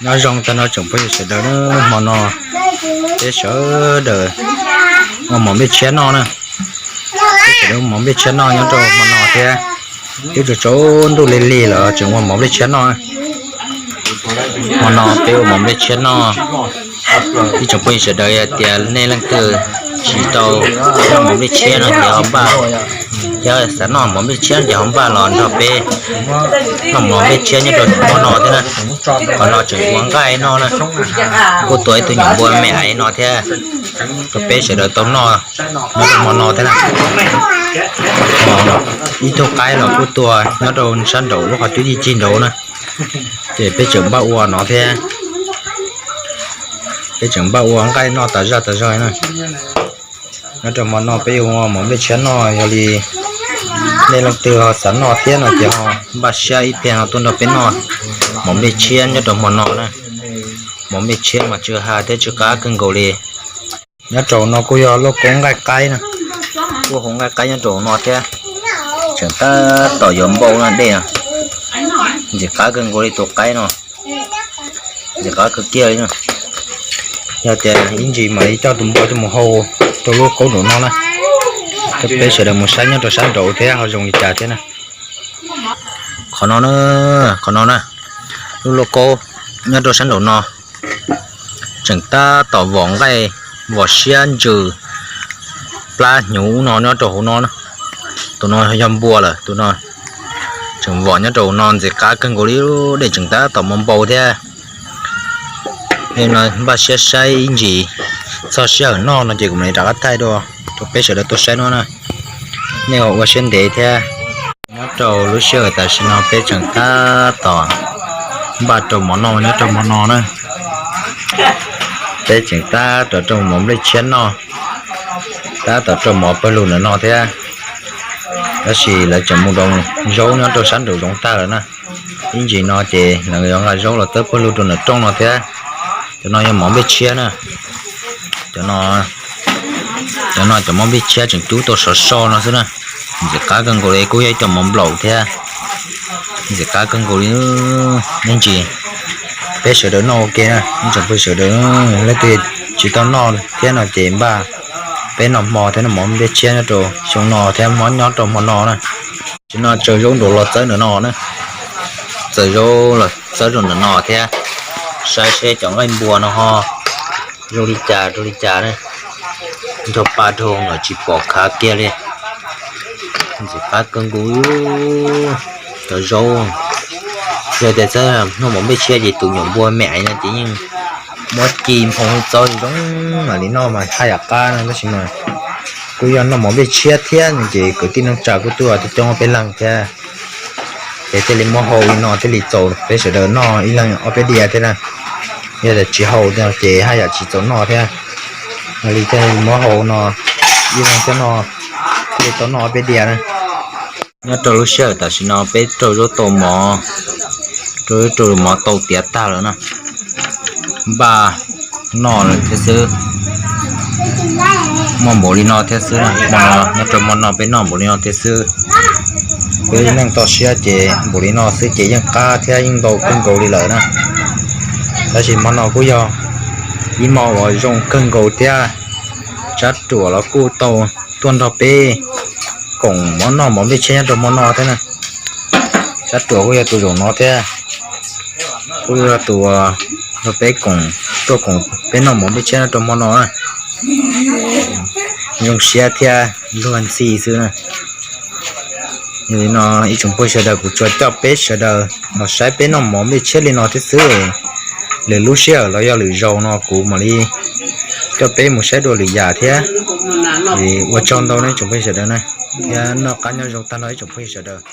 Nyob zoo tag nrho tsoom phooj ywg sawv daws, hmo no peb sawv daws ua mov nplej tshiab noj na. Peb sawv daws ua mov nplej tshiab noj nyob rau hmo no thiab. Twb tsaus ntuj lig lig lawm tseem ua mov nplej tshiab noj. Hmo no peb ua mov nplej tshiab noj. Ib tsoom phooj ywg sawv daws, yog tias nej leej twg tsis tau noj mov nplej tshiab no ces ho npaj, yog xav noj mov nplej tshiab ces ho npaj los nrog peb noj mov nplej tshiab nyob rau hmo no thiab na. Qhov no tseem ua nqaij noj na, kuj tua ib tug nyuam npua me aiv no thiab rau peb sawv daws tau noj nyob rau hmo no thiab na. Ib tug qaib los kuj tua nyob rau sab nraum lub qhov cub cig cig nraud na, ces peb tseem npaj ua no thiab. Peb tseem npaj ua nqaij noj tas zaj tas zog na. Nyob rau hmo no peb yuav ua mov nplej tshiab noj, yog li nej leej twg ho xav noj thiab no ces ho npaj siab ib pliag no tuaj nrog peb noj mov nplej tshiab nyob rau hmo no na. Mov nplej tshiab mas tsw ha thiab tsw qab kawg nkaus li. Nyob rau no kuj yog lauj kaub nqaij qaib na, kuj hu nqaij qaib nyob rau no thiab. Tseem tab tom yuav npau no dej, ntxim qab kawg nkaus li tus qaib no, ntxim qab kawg kiag li. Yog tias ib ntsis mam li coj tus npau coj mus hau rau lub kaub nraum no na. Coj peb sawv daws mus saib nyob rau sab nraud thiab ho zoo li cas thiab na. Qhov no na, qhov no na, lub lauj kaub nyob rau sab nraum no tseem tab tom vom nqaij, vom siab ntsws plab hnyuv no nyob rau hauv no. Tus no yog npua lawm, tus no tseem vom nyob rau hauv no ntxim qab kawg nkaus li, dej tseem tab tom mus npau thiab. No npaj siab saib ib ntsis, txog sij hawm noj no ces kuv mam li rov qab thaij dua rau peb sawv daws tuaj saib no na. Nej ua siab ntev thiab. Nyob rau lub sij hawm tam sim no peb tseem tab tom npaj rau mov noj nyob rau hmo no na. Peb tseem tab tom rau mov nplej tshiab noj, tab tom rau mov pawg lug ntawm no thiab. Tab sis lawv tseem mus rau zaub nyob rau sab nraum zoov tag lawm na. Ib ntsis no ces lawv yuav nqa zaub los txawb pawg lug rau ntawm rooj no thiab. Cov no yog mov nplej tshiab na. Cov no, cov no cov mov nplej tshiab tseem cub tau sov so no xwb na. Ntxim qab kawg nkaus li, kuj yog ib co mov nplaum thiab. Ntxim qab kawg nkaus li. Ib ntsis peb sawv daws noj ua ke na, ib tsoom phooj ywg sawv daws, leej twg tsis tau noj thiab no ces npaj peb noj hmo thiab noj mov nplej tshiab nyob rau xyoo no thiab nyob rau hmo no na. Tam sim no tsaws zaub nraud los txawb ntawm no na, tsaws zaub los txawb rau ntawm no thiab. Saib seb cov nqaij npua no ho zoo li cas rau li cas na. Nrog pa dhau los tsis pom khav kiag li. Ntxim qab kawg nkaus cov zaub. Yog tias txawj noj mov nplej tshiab ces tus nyuam npua me aiv no ces yeej muab ci nphoo txaub zoo mam li noj mas haj yam qab no, tab sis mas kuj yog noj mov nplej tshiab thiab no ces kwv tij neej tsa kuj tuaj coob peb leeg thiab. Ces thiaj li muab hau li no thiaj li txaus peb sawv daws noj ib leeg ob peb diav thiab na. Yog tias tsis hau no ces haj yam tsis txaus noj thiab. Yog li thiaj li muab hau no ib leeg thiab no thiaj li tau noj ob peb diav na. Nyob rau lub sij hawm tam sim no peb rau zaub tau mov, rau zaub rau mov tau tiav tag lawm na. Npaj noj lawm thiab xwb. Muaj npaum li no thiab xwb na, hmo no nyob rau hmo no peb noj npaum li no thiab xwb. Peb neej toj siab ces npaum li no xwb ces yeej qab thiab yeej ntau kawg nkaus li lawm na. Tab sis hmo no kuj yog ib hmo uas zoo kawg nkaus thiab. Tsab ruam los kuj tau tuaj nrog peb koom mov noj mov nplej tshiab nyob rau hmo no thiab na. Tsab ruam kuj yog tus zaum no thiab, kuj yog tus nrog peb koom, tuaj koom peb noj mov nplej tshiab nyob rau hmo no na. Zoo siab thiab luag ntxhi xwb na. Yog li no ib tsoom phooj ywg sawv daws, kuv tsuas coj peb sawv daws los saib peb noj mov nplej tshiab li no thiab xwb. Lwm lub sij hawm los yog lwm zaus no kuv mam li coj peb mus saib dua lwm yam thiab. Ua tsaug ntau nej tsoom phooj ywg sawv daws na, thiab noj qab nyob zoo tag nrho ib tsoom phooj ywg sawv daws.